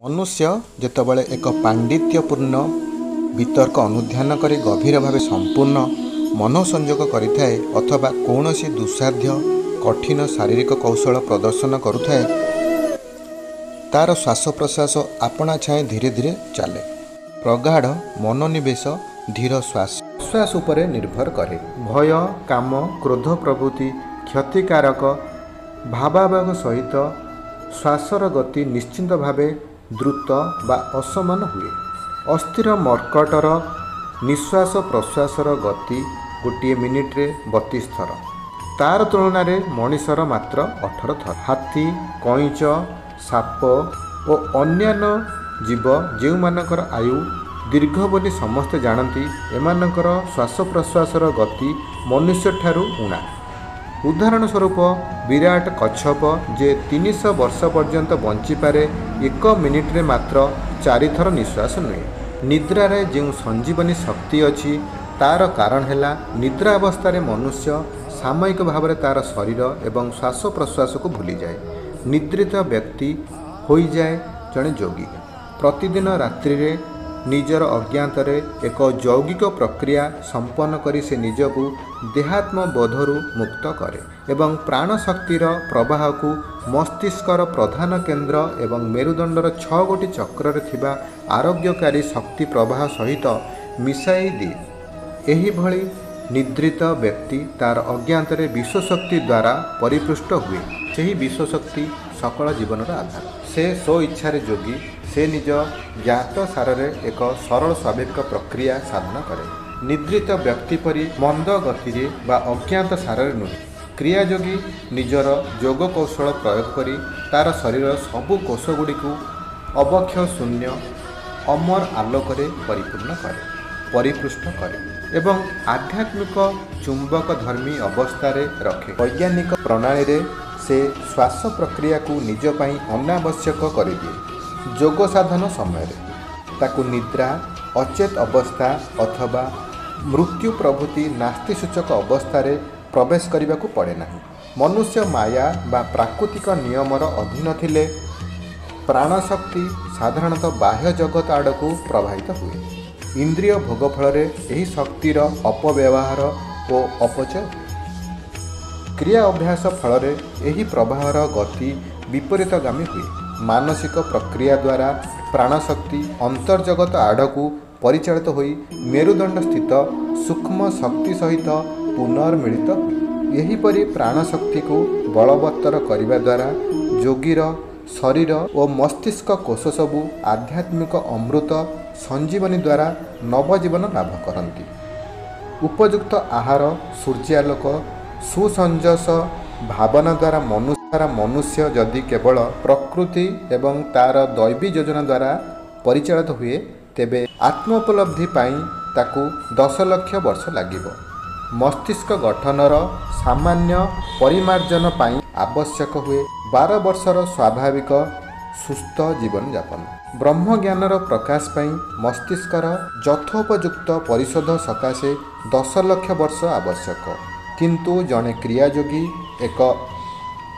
ମନୁଷ୍ୟ ଯେତେବେଳେ ଏକ ପାଣ୍ଡିତ୍ୟପୂର୍ଣ୍ଣ ବିତର୍କ ଅନୁଧ୍ୟାନ କରି ଗଭୀର ଭାବେ ସମ୍ପୂର୍ଣ୍ଣ ମନୋସଂଯୋଗ କରିଥାଏ ଅଥବା କୌଣସି ଦୁଃସାଧ୍ୟ କଠିନ ଶାରୀରିକ କୌଶଳ ପ୍ରଦର୍ଶନ କରୁଥାଏ, ତା'ର ଶ୍ୱାସ ପ୍ରଶ୍ୱାସ ଆପଣା ଛାଏଁ ଧୀରେ ଧୀରେ ଚାଲେ। ପ୍ରଗାଢ଼ ମନୋନିବେଶ ଧୀର ଶ୍ୱାସ ପ୍ରଶ୍ୱାସ ଉପରେ ନିର୍ଭର କରେ। ଭୟ, କାମ, କ୍ରୋଧ ପ୍ରଭୃତି କ୍ଷତିକାରକ ଭାବାବେଗ ସହିତ ଶ୍ୱାସର ଗତି ନିଶ୍ଚିତ ଭାବେ ଦ୍ରୁତ ବା ଅସମାନ ହୁଏ। ଅସ୍ଥିର ମର୍କଟର ନିଶ୍ୱାସ ପ୍ରଶ୍ୱାସର ଗତି ଗୋଟିଏ ମିନିଟରେ 32 ଥର। ତା'ର ତୁଳନାରେ ମଣିଷର ମାତ୍ର 18 ଥର। ହାତୀ, କଇଁଚ, ସାପ ଓ ଅନ୍ୟାନ୍ୟ ଜୀବ ଯେଉଁମାନଙ୍କର ଆୟୁ ଦୀର୍ଘ ବୋଲି ସମସ୍ତେ ଜାଣନ୍ତି, ଏମାନଙ୍କର ଶ୍ୱାସ ପ୍ରଶ୍ୱାସର ଗତି ମନୁଷ୍ୟଠାରୁ ଊଣା। ଉଦାହରଣ ସ୍ୱରୂପ ବିରାଟ କଚ୍ଛପ ଯେ 300 ବର୍ଷ ପର୍ଯ୍ୟନ୍ତ ବଞ୍ଚିପାରେ, ଏକ ମିନିଟରେ ମାତ୍ର 4 ଥର ନିଶ୍ୱାସ ନିଏ। ନିଦ୍ରାରେ ଯେଉଁ ସଞ୍ଜୀବନୀ ଶକ୍ତି ଅଛି, ତା'ର କାରଣ ହେଲା ନିଦ୍ରା ଅବସ୍ଥାରେ ମନୁଷ୍ୟ ସାମୟିକ ଭାବରେ ତା'ର ଶରୀର ଏବଂ ଶ୍ୱାସ ପ୍ରଶ୍ୱାସକୁ ଭୁଲିଯାଏ। ନିଦ୍ରିତ ବ୍ୟକ୍ତି ହୋଇଯାଏ ଜଣେ ଯୋଗୀ। ପ୍ରତିଦିନ ରାତ୍ରିରେ ନିଜର ଅଜ୍ଞାତରେ ଏକ ଯୌଗିକ ପ୍ରକ୍ରିୟା ସମ୍ପନ୍ନ କରି ସେ ନିଜକୁ ଦେହାତ୍ମବୋଧରୁ ମୁକ୍ତ କରେ ଏବଂ ପ୍ରାଣଶକ୍ତିର ପ୍ରବାହକୁ ମସ୍ତିଷ୍କର ପ୍ରଧାନ କେନ୍ଦ୍ର ଏବଂ ମେରୁଦଣ୍ଡର 6 ଗୋଟି ଚକ୍ରରେ ଥିବା ଆରୋଗ୍ୟକାରୀ ଶକ୍ତି ପ୍ରବାହ ସହିତ ମିଶାଇ ଦିଏ। ଏହିଭଳି ନିଦ୍ରିତ ବ୍ୟକ୍ତି ତା'ର ଅଜ୍ଞାତରେ ବିଶ୍ୱଶକ୍ତି ଦ୍ୱାରା ପରିପୃଷ୍ଟ ହୁଏ। ସେହି ବିଶ୍ୱଶକ୍ତି ସକଳ ଜୀବନର ଆଧାର। ସେ ସ୍ୱଇଚ୍ଛାରେ ଯୋଗୀ। ସେ ନିଜ ଜ୍ଞାତ ସାରରେ ଏକ ସରଳ ସ୍ୱାଭାବିକ ପ୍ରକ୍ରିୟା ସାଧନ କରେ। ନିଦ୍ରିତ ବ୍ୟକ୍ତି ପରି ମନ୍ଦ ଗତିରେ ବା ଅଜ୍ଞାତ ସାରରେ ନୁହେଁ। କ୍ରିୟାଯୋଗୀ ନିଜର ଯୋଗ କୌଶଳ ପ୍ରୟୋଗ କରି ତା'ର ଶରୀରର ସବୁ କୋଷଗୁଡ଼ିକୁ ଅବକ୍ଷୟ ଶୂନ୍ୟ ଅମର ଆଲୋକରେ ପରିପୂର୍ଣ୍ଣ କରେ, ପରିପୃଷ୍ଟ କରେ ଏବଂ ଆଧ୍ୟାତ୍ମିକ ଚୁମ୍ବକ ଧର୍ମୀ ଅବସ୍ଥାରେ ରଖେ। ବୈଜ୍ଞାନିକ ପ୍ରଣାଳୀରେ ସେ ଶ୍ୱାସ ପ୍ରକ୍ରିୟାକୁ ନିଜ ପାଇଁ ଅନାବଶ୍ୟକ କରିଦିଏ। ଯୋଗ ସାଧନ ସମୟରେ ତାକୁ ନିଦ୍ରା, ଅଚେତ ଅବସ୍ଥା ଅଥବା ମୃତ୍ୟୁ ପ୍ରଭୃତି ନାସ୍ତିସୂଚକ ଅବସ୍ଥାରେ ପ୍ରବେଶ କରିବାକୁ ପଡ଼େ ନାହିଁ। ମନୁଷ୍ୟ ମାୟା ବା ପ୍ରାକୃତିକ ନିୟମର ଅଧୀନ ଥିଲେ ପ୍ରାଣଶକ୍ତି ସାଧାରଣତଃ ବାହ୍ୟ ଜଗତ ଆଡ଼କୁ ପ୍ରବାହିତ ହୁଏ। ଇନ୍ଦ୍ରିୟ ଭୋଗ ଫଳରେ ଏହି ଶକ୍ତିର ଅପବ୍ୟବହାର ଓ ଅପଚୟ ହୁଏ। କ୍ରିୟା ଅଭ୍ୟାସ ଫଳରେ ଏହି ପ୍ରବାହର ଗତି ବିପରୀତଗାମୀ ହୁଏ। ମାନସିକ ପ୍ରକ୍ରିୟା ଦ୍ୱାରା ପ୍ରାଣଶକ୍ତି ଅନ୍ତର୍ଜଗତ ଆଡ଼କୁ ପରିଚାଳିତ ହୋଇ ମେରୁଦଣ୍ଡ ସ୍ଥିତ ସୂକ୍ଷ୍ମ ଶକ୍ତି ସହିତ ପୁନର୍ମିଳିତ ହୁଏ। ଏହିପରି ପ୍ରାଣଶକ୍ତିକୁ ବଳବତ୍ତର କରିବା ଦ୍ୱାରା ଯୋଗୀର ଶରୀର ଓ ମସ୍ତିଷ୍କ କୋଷ ସବୁ ଆଧ୍ୟାତ୍ମିକ ଅମୃତ ସଞ୍ଜୀବନୀ ଦ୍ୱାରା ନବଜୀବନ ଲାଭ କରନ୍ତି। ଉପଯୁକ୍ତ ଆହାର, ସୂର୍ଯ୍ୟାଲୋକ, ସୁସଞ୍ଜସ ଭାବନା ଦ୍ୱାରା ମନୁଷ୍ୟ ଯଦି କେବଳ ପ୍ରକୃତି ଏବଂ ତା'ର ଦୈବୀ ଯୋଜନା ଦ୍ୱାରା ପରିଚାଳିତ ହୁଏ, ତେବେ ଆତ୍ମୋପଲବ୍ଧି ପାଇଁ ତାକୁ 10 ଲକ୍ଷ ବର୍ଷ ଲାଗିବ। ମସ୍ତିଷ୍କ ଗଠନର ସାମାନ୍ୟ ପରିମାର୍ଜନ ପାଇଁ ଆବଶ୍ୟକ ହୁଏ 12 ବର୍ଷର ସ୍ୱାଭାବିକ ସୁସ୍ଥ ଜୀବନଯାପନ। ବ୍ରହ୍ମଜ୍ଞାନର ପ୍ରକାଶ ପାଇଁ ମସ୍ତିଷ୍କର ଯଥୋପଯୁକ୍ତ ପରିଶୋଧ ସକାଶେ 10 ଲକ୍ଷ ବର୍ଷ ଆବଶ୍ୟକ। କିନ୍ତୁ ଜଣେ କ୍ରିୟାଯୋଗୀ ଏକ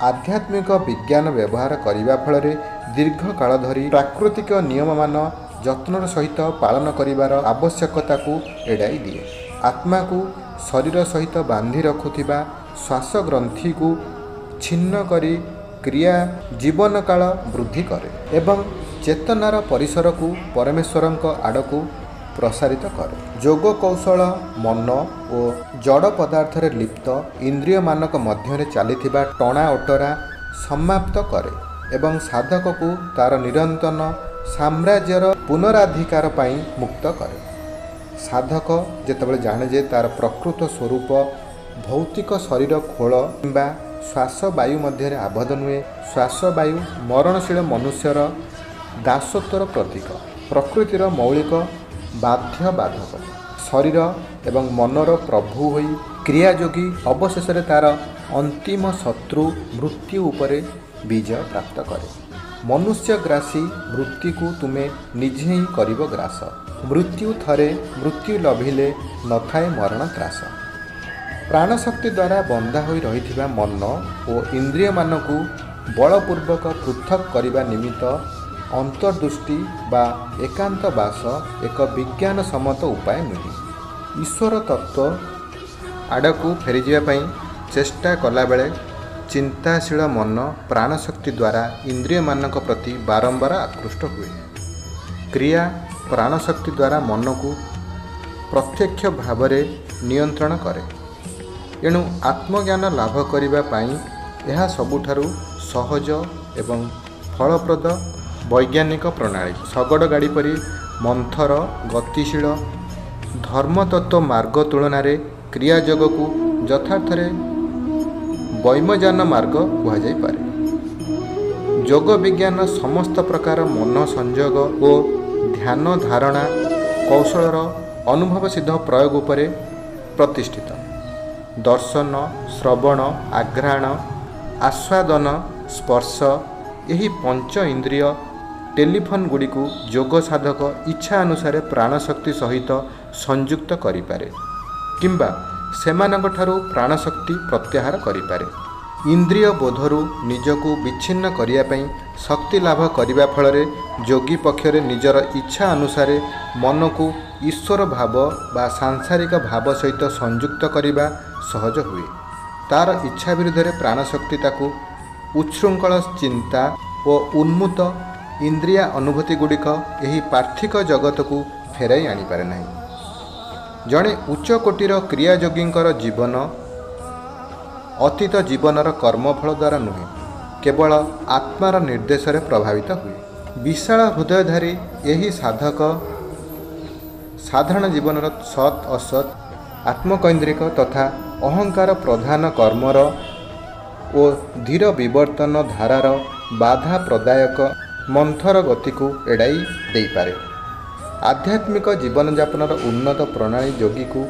ଆଧ୍ୟାତ୍ମିକ ବିଜ୍ଞାନ ବ୍ୟବହାର କରିବା ଫଳରେ ଦୀର୍ଘକାଳ ଧରି ପ୍ରାକୃତିକ ନିୟମମାନ ଯତ୍ନର ସହିତ ପାଳନ କରିବାର ଆବଶ୍ୟକତାକୁ ଏଡ଼ାଇ ଦିଏ। ଆତ୍ମାକୁ ଶରୀର ସହିତ ବାନ୍ଧି ରଖୁଥିବା ଶ୍ୱାସଗ୍ରନ୍ଥିକୁ ଛିନ୍ନ କରି କ୍ରିୟା ଜୀବନକାଳ ବୃଦ୍ଧି କରେ ଏବଂ ଚେତନାର ପରିସରକୁ ପରମେଶ୍ୱରଙ୍କ ଆଡ଼କୁ ପ୍ରସାରିତ କରେ। ଯୋଗ କୌଶଳ ମନ ଓ ଜଡ଼ ପଦାର୍ଥରେ ଲିପ୍ତ ଇନ୍ଦ୍ରିୟମାନଙ୍କ ମଧ୍ୟରେ ଚାଲିଥିବା ଟଣା ଓଟରା ସମାପ୍ତ କରେ ଏବଂ ସାଧକକୁ ତା'ର ନିରନ୍ତର ସାମ୍ରାଜ୍ୟର ପୁନରାଧିକାର ପାଇଁ ମୁକ୍ତ କରେ। ସାଧକ ଯେତେବେଳେ ଜାଣେ ଯେ ତା'ର ପ୍ରକୃତ ସ୍ୱରୂପ ଭୌତିକ ଶରୀର ଖୋଳ କିମ୍ବା ଶ୍ୱାସ ବାୟୁ ମଧ୍ୟରେ ଆବଦ୍ଧ ନୁହେଁ, ଶ୍ୱାସ ବାୟୁ ମରଣଶୀଳ ମନୁଷ୍ୟର ଦାସତ୍ୱର ପ୍ରତୀକ, ପ୍ରକୃତିର ମୌଳିକ ବାଧ୍ୟ ବାଧକ। ଶରୀର ଏବଂ ମନର ପ୍ରଭୁ ହୋଇ କ୍ରିୟାଯୋଗୀ ଅବଶେଷରେ ତା'ର ଅନ୍ତିମ ଶତ୍ରୁ ମୃତ୍ୟୁ ଉପରେ ବିଜୟ ପ୍ରାପ୍ତ କରେ। ମନୁଷ୍ୟଗ୍ରାସୀ ମୃତ୍ୟୁକୁ ତୁମେ ନିଜେ ହିଁ କରିବ ଗ୍ରାସ। ମୃତ୍ୟୁ ଥରେ ମୃତ୍ୟୁ ଲଭିଲେ ନଥାଏ ମରଣ ତ୍ରାସ। ପ୍ରାଣଶକ୍ତି ଦ୍ୱାରା ବନ୍ଧା ହୋଇ ରହିଥିବା ମନ ଓ ଇନ୍ଦ୍ରିୟମାନଙ୍କୁ ବଳପୂର୍ବକ ପୃଥକ୍ କରିବା ନିମିତ୍ତ ଅନ୍ତର୍ଦୃଷ୍ଟି ବା ଏକାନ୍ତବାସ ଏକ ବିଜ୍ଞାନସମ୍ମତ ଉପାୟ ନୁହେଁ। ଈଶ୍ୱର ତତ୍ତ୍ୱ ଆଡ଼କୁ ଫେରିଯିବା ପାଇଁ ଚେଷ୍ଟା କଲାବେଳେ ଚିନ୍ତାଶୀଳ ମନ ପ୍ରାଣଶକ୍ତି ଦ୍ୱାରା ଇନ୍ଦ୍ରିୟମାନଙ୍କ ପ୍ରତି ବାରମ୍ବାର ଆକୃଷ୍ଟ ହୁଏ। କ୍ରିୟା ପ୍ରାଣଶକ୍ତି ଦ୍ୱାରା ମନକୁ ପ୍ରତ୍ୟକ୍ଷ ଭାବରେ ନିୟନ୍ତ୍ରଣ କରେ। ଏଣୁ ଆତ୍ମଜ୍ଞାନ ଲାଭ କରିବା ପାଇଁ ଏହା ସବୁଠାରୁ ସହଜ ଏବଂ ଫଳପ୍ରଦ ବୈଜ୍ଞାନିକ ପ୍ରଣାଳୀ। ଶଗଡ଼ ଗାଡ଼ି ପରି ମନ୍ଥର, ଗତିଶୀଳ ଧର୍ମତତ୍ତ୍ୱ ମାର୍ଗ ତୁଳନାରେ କ୍ରିୟାଯୋଗକୁ ଯଥାର୍ଥରେ ବୈମଯାନ ମାର୍ଗ କୁହାଯାଇପାରେ। ଯୋଗ ବିଜ୍ଞାନ ସମସ୍ତ ପ୍ରକାର ମନ ସଂଯୋଗ ଓ ଧ୍ୟାନ ଧାରଣା କୌଶଳର ଅନୁଭବସିଦ୍ଧ ପ୍ରୟୋଗ ଉପରେ ପ୍ରତିଷ୍ଠିତ। ଦର୍ଶନ, ଶ୍ରବଣ, ଆଘ୍ରାଣ, ଆସ୍ୱାଦନ, ସ୍ପର୍ଶ ଏହି ପଞ୍ଚ ଇନ୍ଦ୍ରିୟ ଟେଲିଫୋନ୍ ଗୁଡ଼ିକୁ ଯୋଗ ସାଧକ ଇଚ୍ଛା ଅନୁସାରେ ପ୍ରାଣଶକ୍ତି ସହିତ ସଂଯୁକ୍ତ କରିପାରେ କିମ୍ବା ସେମାନଙ୍କଠାରୁ ପ୍ରାଣଶକ୍ତି ପ୍ରତ୍ୟାହାର କରିପାରେ। ଇନ୍ଦ୍ରିୟ ବୋଧରୁ ନିଜକୁ ବିଚ୍ଛିନ୍ନ କରିବା ପାଇଁ ଶକ୍ତି ଲାଭ କରିବା ଫଳରେ ଯୋଗୀ ପକ୍ଷରେ ନିଜର ଇଚ୍ଛା ଅନୁସାରେ ମନକୁ ଈଶ୍ୱର ଭାବ ବା ସାଂସାରିକ ଭାବ ସହିତ ସଂଯୁକ୍ତ କରିବା ସହଜ ହୁଏ। ତା'ର ଇଚ୍ଛା ବିରୁଦ୍ଧରେ ପ୍ରାଣଶକ୍ତି ତାକୁ ଉଚ୍ଛୃଙ୍ଖଳ ଚିନ୍ତା ଓ ଉନ୍ମୁକ୍ତ ଇନ୍ଦ୍ରିୟା ଅନୁଭୂତିଗୁଡ଼ିକ ଏହି ପାର୍ଥିକ ଜଗତକୁ ଫେରାଇ ଆଣିପାରେ ନାହିଁ। ଜଣେ ଉଚ୍ଚକୋଟୀର କ୍ରିୟାଯୋଗୀଙ୍କର ଜୀବନ ଅତୀତ ଜୀବନର କର୍ମଫଳ ଦ୍ୱାରା ନୁହେଁ, କେବଳ ଆତ୍ମାର ନିର୍ଦ୍ଦେଶରେ ପ୍ରଭାବିତ ହୁଏ। ବିଶାଳ ହୃଦୟଧାରୀ ଏହି ସାଧକ ସାଧାରଣ ଜୀବନର ସତ୍ ଅସତ୍, ଆତ୍ମକୈନ୍ଦ୍ରିକ ତଥା ଅହଙ୍କାର ପ୍ରଧାନ କର୍ମର ଓ ଧୀର ବିବର୍ତ୍ତନ ଧାରାର ବାଧା ପ୍ରଦାୟକ ମନ୍ଥର ଗତିକୁ ଏଡ଼ାଇ ଦେଇପାରେ। ଆଧ୍ୟାତ୍ମିକ ଜୀବନଯାପନର ଉନ୍ନତ ପ୍ରଣାଳୀ ଯୋଗୀକୁ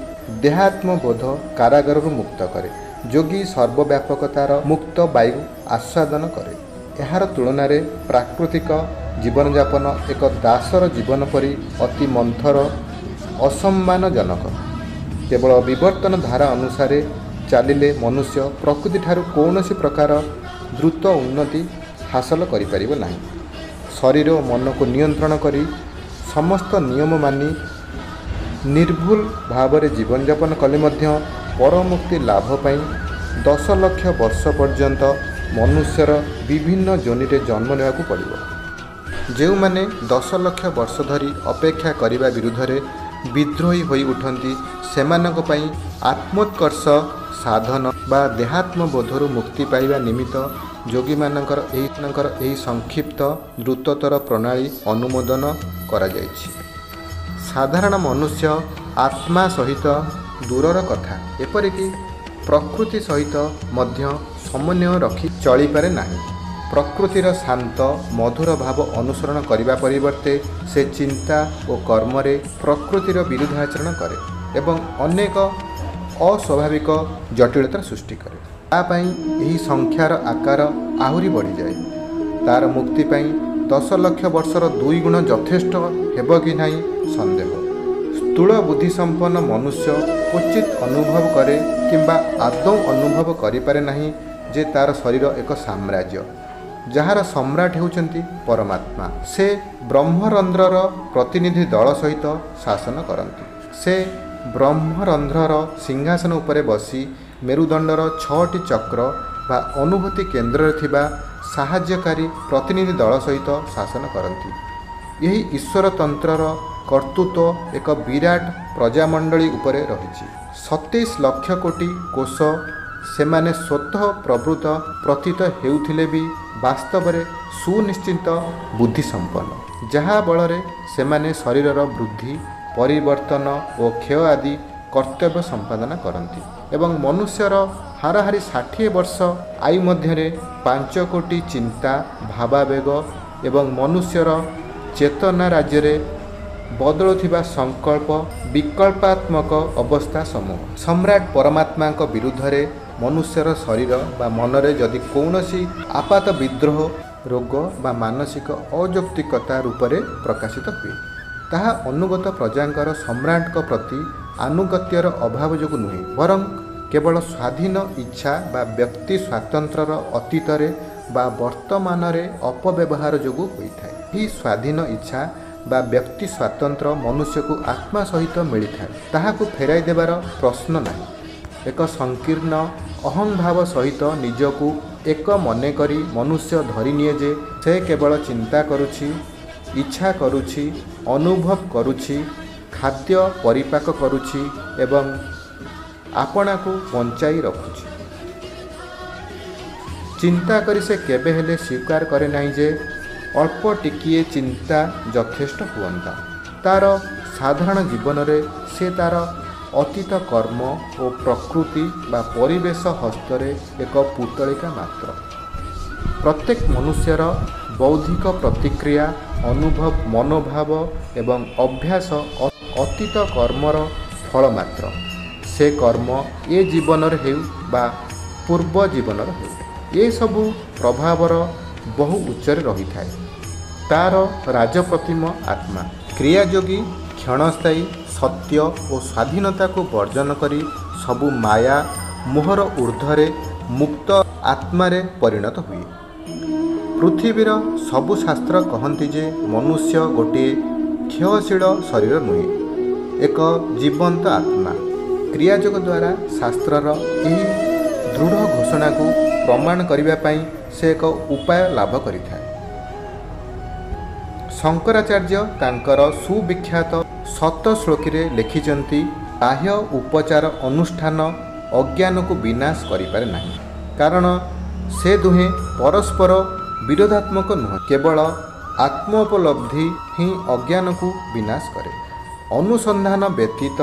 ଦେହାତ୍ମବୋଧ କାରାଗାରରୁ ମୁକ୍ତ କରେ। ଯୋଗୀ ସର୍ବବ୍ୟାପକତାର ମୁକ୍ତ ବାୟୁ ଆସ୍ୱାଦନ କରେ। ଏହାର ତୁଳନାରେ ପ୍ରାକୃତିକ ଜୀବନଯାପନ ଏକ ଦାସର ଜୀବନ ପରି ଅତି ମନ୍ଥର, ଅସମ୍ମାନଜନକ। କେବଳ ବିବର୍ତ୍ତନ ଧାରା ଅନୁସାରେ ଚାଲିଲେ ମନୁଷ୍ୟ ପ୍ରକୃତିଠାରୁ କୌଣସି ପ୍ରକାର ଦ୍ରୁତ ଉନ୍ନତି ହାସଲ କରିପାରିବ ନାହିଁ। ଶରୀର ଓ ମନକୁ ନିୟନ୍ତ୍ରଣ କରି ସମସ୍ତ ନିୟମ ମାନି ନିର୍ଭୁଲ ଭାବରେ ଜୀବନଯାପନ କଲେ ମଧ୍ୟ ପରମୁକ୍ତି ଲାଭ ପାଇଁ 10 ଲକ୍ଷ ବର୍ଷ ପର୍ଯ୍ୟନ୍ତ ମନୁଷ୍ୟର ବିଭିନ୍ନ ଯୋନିରେ ଜନ୍ମ ନେବାକୁ ପଡ଼ିବ। ଯେଉଁମାନେ 10 ଲକ୍ଷ ବର୍ଷ ଧରି ଅପେକ୍ଷା କରିବା ବିରୁଦ୍ଧରେ ବିଦ୍ରୋହୀ ହୋଇ ଉଠନ୍ତି, ସେମାନଙ୍କ ପାଇଁ ଆତ୍ମୋତ୍କର୍ଷ ସାଧନ ବା ଦେହାତ୍ମବୋଧରୁ ମୁକ୍ତି ପାଇବା ନିମିତ୍ତ ଯୋଗୀମାନଙ୍କର ଏହି ସଂକ୍ଷିପ୍ତ ଦ୍ରୁତତର ପ୍ରଣାଳୀ ଅନୁମୋଦନ କରାଯାଇଛି। ସାଧାରଣ ମନୁଷ୍ୟ ଆତ୍ମା ସହିତ ଦୂରର କଥା, ଏପରିକି ପ୍ରକୃତି ସହିତ ମଧ୍ୟ ସମନ୍ୱୟ ରଖି ଚଳିପାରେ ନାହିଁ। ପ୍ରକୃତିର ଶାନ୍ତ ମଧୁର ଭାବ ଅନୁସରଣ କରିବା ପରିବର୍ତ୍ତେ ସେ ଚିନ୍ତା ଓ କର୍ମରେ ପ୍ରକୃତିର ବିରୁଦ୍ଧାଚରଣ କରେ ଏବଂ ଅନେକ ଅସ୍ୱାଭାବିକ ଜଟିଳତା ସୃଷ୍ଟି କରେ। ତା ପାଇଁ ଏହି ସଂଖ୍ୟାର ଆକାର ଆହୁରି ବଢ଼ିଯାଏ। ତା'ର ମୁକ୍ତି ପାଇଁ 10 ଲକ୍ଷ ବର୍ଷର 2 ଗୁଣ ଯଥେଷ୍ଟ ହେବ କି ନାହିଁ ସନ୍ଦେହ। ସ୍ଥୂଳ ବୁଦ୍ଧିସମ୍ପନ୍ନ ମନୁଷ୍ୟ କ୍ୱଚିତ୍ ଅନୁଭବ କରେ କିମ୍ବା ଆଦୌ ଅନୁଭବ କରିପାରେ ନାହିଁ ଯେ ତା'ର ଶରୀର ଏକ ସାମ୍ରାଜ୍ୟ, ଯାହାର ସମ୍ରାଟ ହେଉଛନ୍ତି ପରମାତ୍ମା। ସେ ବ୍ରହ୍ମରନ୍ଧ୍ରର ପ୍ରତିନିଧି ଦଳ ସହିତ ଶାସନ କରନ୍ତି। ସେ ବ୍ରହ୍ମରନ୍ଧ୍ରର ସିଂହାସନ ଉପରେ ବସି ମେରୁଦଣ୍ଡର 6ଟି ଚକ୍ର ବା ଅନୁଭୂତି କେନ୍ଦ୍ରରେ ଥିବା ସାହାଯ୍ୟକାରୀ ପ୍ରତିନିଧି ଦଳ ସହିତ ଶାସନ କରନ୍ତି। ଏହି ଈଶ୍ୱରତନ୍ତ୍ରର କର୍ତ୍ତୃତ୍ୱ ଏକ ବିରାଟ ପ୍ରଜାମଣ୍ଡଳୀ ଉପରେ ରହିଛି। 27 ଲକ୍ଷ କୋଟି କୋଷ ସେମାନେ ସ୍ୱତଃ ପ୍ରବୃତ୍ତ ପ୍ରତୀତ ହେଉଥିଲେ ବି ବାସ୍ତବରେ ସୁନିଶ୍ଚିତ ବୁଦ୍ଧିସମ୍ପନ୍ନ, ଯାହା ବଳରେ ସେମାନେ ଶରୀରର ବୃଦ୍ଧି, ପରିବର୍ତ୍ତନ ଓ କ୍ଷୟ ଆଦି କର୍ତ୍ତବ୍ୟ ସମ୍ପାଦନ କରନ୍ତି ଏବଂ ମନୁଷ୍ୟର ହାରାହାରି 60 ବର୍ଷ ଆୟୁ ମଧ୍ୟରେ 5 କୋଟି ଚିନ୍ତା, ଭାବାବେଗ ଏବଂ ମନୁଷ୍ୟର ଚେତନା ରାଜ୍ୟରେ ବଦଳୁଥିବା ସଂକଳ୍ପ ବିକଳ୍ପାତ୍ମକ ଅବସ୍ଥା ସମୂହ। ସମ୍ରାଟ ପରମାତ୍ମାଙ୍କ ବିରୁଦ୍ଧରେ ମନୁଷ୍ୟର ଶରୀର ବା ମନରେ ଯଦି କୌଣସି ଆପାତ ବିଦ୍ରୋହ, ରୋଗ ବା ମାନସିକ ଅଯୌକ୍ତିକତା ରୂପରେ ପ୍ରକାଶିତ ହୁଏ, ତାହା ଅନୁଗତ ପ୍ରଜାଙ୍କର ସମ୍ରାଟଙ୍କ ପ୍ରତି ଆନୁଗତ୍ୟର ଅଭାବ ଯୋଗୁଁ ନୁହେଁ, ବରଂ କେବଳ ସ୍ୱାଧୀନ ଇଚ୍ଛା ବା ବ୍ୟକ୍ତି ସ୍ୱାତନ୍ତ୍ର୍ୟର ଅତୀତରେ ବା ବର୍ତ୍ତମାନରେ ଅପବ୍ୟବହାର ଯୋଗୁଁ ହୋଇଥାଏ। ଏହି ସ୍ୱାଧୀନ ଇଚ୍ଛା ବା ବ୍ୟକ୍ତି ସ୍ୱାତନ୍ତ୍ର୍ୟ ମନୁଷ୍ୟକୁ ଆତ୍ମା ସହିତ ମିଳିଥାଏ। ତାହାକୁ ଫେରାଇ ଦେବାର ପ୍ରଶ୍ନ ନାହିଁ। ଏକ ସଂକୀର୍ଣ୍ଣ ଅହଂଭାବ ସହିତ ନିଜକୁ ଏକ ମନେକରି ମନୁଷ୍ୟ ଧରିନିଏ ଯେ ସେ କେବଳ ଚିନ୍ତା କରୁଛି, ଇଚ୍ଛା କରୁଛି, ଅନୁଭବ କରୁଛି, ଖାଦ୍ୟ ପରିପାକ କରୁଛି ଏବଂ ଆପଣାକୁ ବଞ୍ଚାଇ ରଖୁଛି। ଚିନ୍ତା କରି ସେ କେବେ ହେଲେ ସ୍ୱୀକାର କରେ ନାହିଁ ଯେ ଅଳ୍ପ ଟିକିଏ ଚିନ୍ତା ଯଥେଷ୍ଟ ହୁଅନ୍ତା। ତା'ର ସାଧାରଣ ଜୀବନରେ ସେ ତା'ର ଅତୀତ କର୍ମ ଓ ପ୍ରକୃତି ବା ପରିବେଶ ହସ୍ତରେ ଏକ ପୁତଳିକା ମାତ୍ର। ପ୍ରତ୍ୟେକ ମନୁଷ୍ୟର ବୌଦ୍ଧିକ ପ୍ରତିକ୍ରିୟା, ଅନୁଭବ, ମନୋଭାବ ଏବଂ ଅଭ୍ୟାସ ଅତୀତ କର୍ମର ଫଳ ମାତ୍ର। ସେ କର୍ମ ଏ ଜୀବନରେ ହେଉ ବା ପୂର୍ବ ଜୀବନର ହେଉ, ଏସବୁ ପ୍ରଭାବର ବହୁ ଉଚ୍ଚରେ ରହିଥାଏ ତା'ର ରାଜପ୍ରତିମ ଆତ୍ମା। କ୍ରିୟାଯୋଗୀ କ୍ଷଣସ୍ଥାୟୀ ସତ୍ୟ ଓ ସ୍ୱାଧୀନତାକୁ ବର୍ଜନ କରି ସବୁ ମାୟା ମୋହର ଊର୍ଦ୍ଧ୍ୱରେ ମୁକ୍ତ ଆତ୍ମାରେ ପରିଣତ ହୁଏ। ପୃଥିବୀର ସବୁ ଶାସ୍ତ୍ର କହନ୍ତି ଯେ ମନୁଷ୍ୟ ଗୋଟିଏ କ୍ଷୟଶୀଳ ଶରୀର ନୁହେଁ, ଏକ ଜୀବନ୍ତ ଆତ୍ମା। କ୍ରିୟାଯୋଗ ଦ୍ୱାରା ଶାସ୍ତ୍ରର ଏହି ଦୃଢ଼ ଘୋଷଣାକୁ ପ୍ରମାଣ କରିବା ପାଇଁ ସେ ଏକ ଉପାୟ ଲାଭ କରିଥାଏ। ଶଙ୍କରାଚାର୍ଯ୍ୟ ତାଙ୍କର ସୁବିଖ୍ୟାତ ଶତଶ୍ଲୋକୀରେ ଲେଖିଛନ୍ତି, ବାହ୍ୟ ଉପଚାର ଅନୁଷ୍ଠାନ ଅଜ୍ଞାନକୁ ବିନାଶ କରିପାରେ ନାହିଁ, କାରଣ ସେ ଦୁହେଁ ପରସ୍ପର ବିରୋଧାତ୍ମକ ନୁହେଁ। କେବଳ ଆତ୍ମୋପଲବ୍ଧି ହିଁ ଅଜ୍ଞାନକୁ ବିନାଶ କରେ। ଅନୁସନ୍ଧାନ ବ୍ୟତୀତ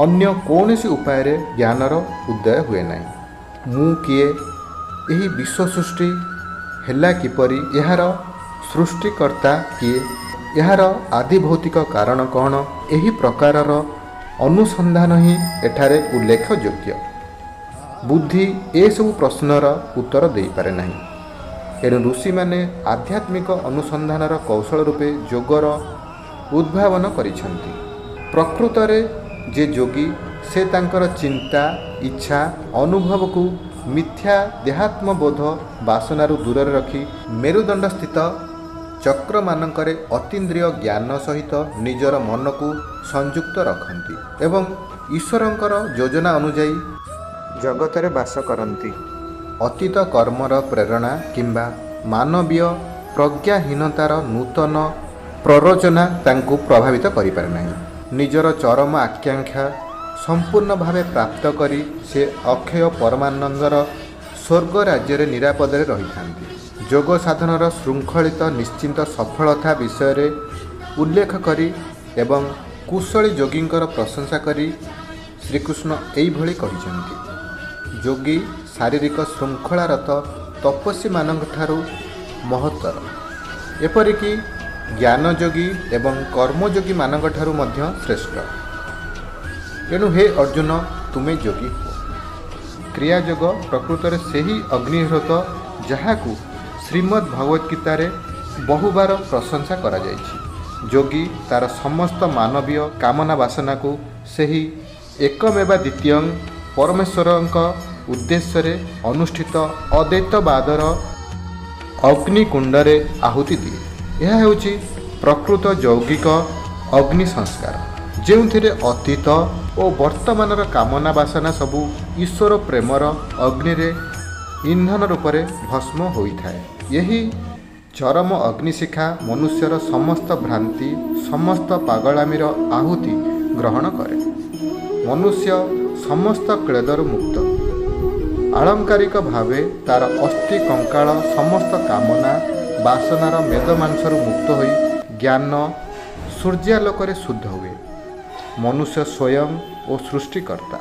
ଅନ୍ୟ କୌଣସି ଉପାୟରେ ଜ୍ଞାନର ଉଦୟ ହୁଏ ନାହିଁ। ମୁଁ କିଏ, ଏହି ବିଶ୍ୱ ସୃଷ୍ଟି ହେଲା କିପରି, ଏହାର ସୃଷ୍ଟିକର୍ତ୍ତା କିଏ, ଏହାର ଆଦିଭୌତିକ କାରଣ କ'ଣ, ଏହି ପ୍ରକାରର ଅନୁସନ୍ଧାନ ହିଁ ଏଠାରେ ଉଲ୍ଲେଖଯୋଗ୍ୟ। ବୁଦ୍ଧି ଏସବୁ ପ୍ରଶ୍ନର ଉତ୍ତର ଦେଇପାରେ ନାହିଁ। ଏଣୁ ଋଷିମାନେ ଆଧ୍ୟାତ୍ମିକ ଅନୁସନ୍ଧାନର କୌଶଳ ରୂପେ ଯୋଗର ଉଦ୍ଭାବନ କରିଛନ୍ତି। ପ୍ରକୃତରେ ଯେ ଯୋଗୀ, ସେ ତାଙ୍କର ଚିନ୍ତା, ଇଚ୍ଛା, ଅନୁଭବକୁ ମିଥ୍ୟା ଦେହାତ୍ମବୋଧ ବାସନାରୁ ଦୂରରେ ରଖି ମେରୁଦଣ୍ଡସ୍ଥିତ ଚକ୍ରମାନଙ୍କରେ ଅତୀନ୍ଦ୍ରିୟ ଜ୍ଞାନ ସହିତ ନିଜର ମନକୁ ସଂଯୁକ୍ତ ରଖନ୍ତି ଏବଂ ଈଶ୍ୱରଙ୍କର ଯୋଜନା ଅନୁଯାୟୀ ଜଗତରେ ବାସ କରନ୍ତି। ଅତୀତ କର୍ମର ପ୍ରେରଣା କିମ୍ବା ମାନବୀୟ ପ୍ରଜ୍ଞାହୀନତାର ନୂତନ ପ୍ରରୋଚନା ତାଙ୍କୁ ପ୍ରଭାବିତ କରିପାରେ ନାହିଁ। ନିଜର ଚରମ ଆକାଂକ୍ଷା ସମ୍ପୂର୍ଣ୍ଣ ଭାବେ ପ୍ରାପ୍ତ କରି ସେ ଅକ୍ଷୟ ପରମାନନ୍ଦର ସ୍ୱର୍ଗ ରାଜ୍ୟରେ ନିରାପଦରେ ରହିଥାନ୍ତି। ଯୋଗ ସାଧନର ଶୃଙ୍ଖଳିତ ନିଶ୍ଚିତ ସଫଳତା ବିଷୟରେ ଉଲ୍ଲେଖ କରି ଏବଂ କୁଶଳୀ ଯୋଗୀଙ୍କର ପ୍ରଶଂସା କରି ଶ୍ରୀକୃଷ୍ଣ ଏଇଭଳି କହିଛନ୍ତି, ଯୋଗୀ ଶାରୀରିକ ଶୃଙ୍ଖଳାରତ ତପସ୍ୱୀମାନଙ୍କଠାରୁ ମହତ୍ତର, ଏପରିକି ଜ୍ଞାନଯୋଗୀ ଏବଂ କର୍ମଯୋଗୀମାନଙ୍କଠାରୁ ମଧ୍ୟ ଶ୍ରେଷ୍ଠ। ଏଣୁ ହେ ଅର୍ଜୁନ, ତୁମେ ଯୋଗୀ ହୁଅ। କ୍ରିୟାଯୋଗ ପ୍ରକୃତରେ ସେହି ଅଗ୍ନିହ୍ରୋତ ଯାହାକୁ ଶ୍ରୀମଦ୍ ଭଗବଦ୍ ଗୀତାରେ ବହୁବାର ପ୍ରଶଂସା କରାଯାଇଛି। ଯୋଗୀ ତା'ର ସମସ୍ତ ମାନବୀୟ କାମନା ବାସନାକୁ ସେହି ଏକମେବା ଦ୍ୱିତୀୟଂ ପରମେଶ୍ୱରଙ୍କ ଉଦ୍ଦେଶ୍ୟରେ ଅନୁଷ୍ଠିତ ଅଦ୍ୱୈତବାଦର ଅଗ୍ନିକୁଣ୍ଡରେ ଆହୁତି ଦିଏ। ଏହା ହେଉଛି ପ୍ରକୃତ ଯୌଗିକ ଅଗ୍ନି ସଂସ୍କାର, ଯେଉଁଥିରେ ଅତୀତ ଓ ବର୍ତ୍ତମାନର କାମନା ବାସନା ସବୁ ଈଶ୍ୱର ପ୍ରେମର ଅଗ୍ନିରେ ଇନ୍ଧନ ରୂପରେ ଭସ୍ମ ହୋଇଥାଏ। ଏହି ଚରମ ଅଗ୍ନିଶିଖା ମନୁଷ୍ୟର ସମସ୍ତ ଭ୍ରାନ୍ତି, ସମସ୍ତ ପାଗଳାମିର ଆହୁତି ଗ୍ରହଣ କରେ। ମନୁଷ୍ୟ ସମସ୍ତ କ୍ଳେଦରୁ ମୁକ୍ତ ହୁଏ। ଆଳଙ୍କାରିକ ଭାବେ ତା'ର ଅସ୍ଥି କଙ୍କାଳ ସମସ୍ତ କାମନା ବାସନାର ମେଦ ମାଂସରୁ ମୁକ୍ତ ହୋଇ ଜ୍ଞାନ ସୂର୍ଯ୍ୟାଲୋକରେ ଶୁଦ୍ଧ ହୁଏ। ମନୁଷ୍ୟ ସ୍ୱୟଂ ଓ ସୃଷ୍ଟିକର୍ତ୍ତା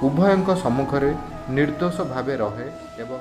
ଉଭୟଙ୍କ ସମ୍ମୁଖରେ ନିର୍ଦ୍ଦୋଷ ଭାବେ ରହେ ଏବଂ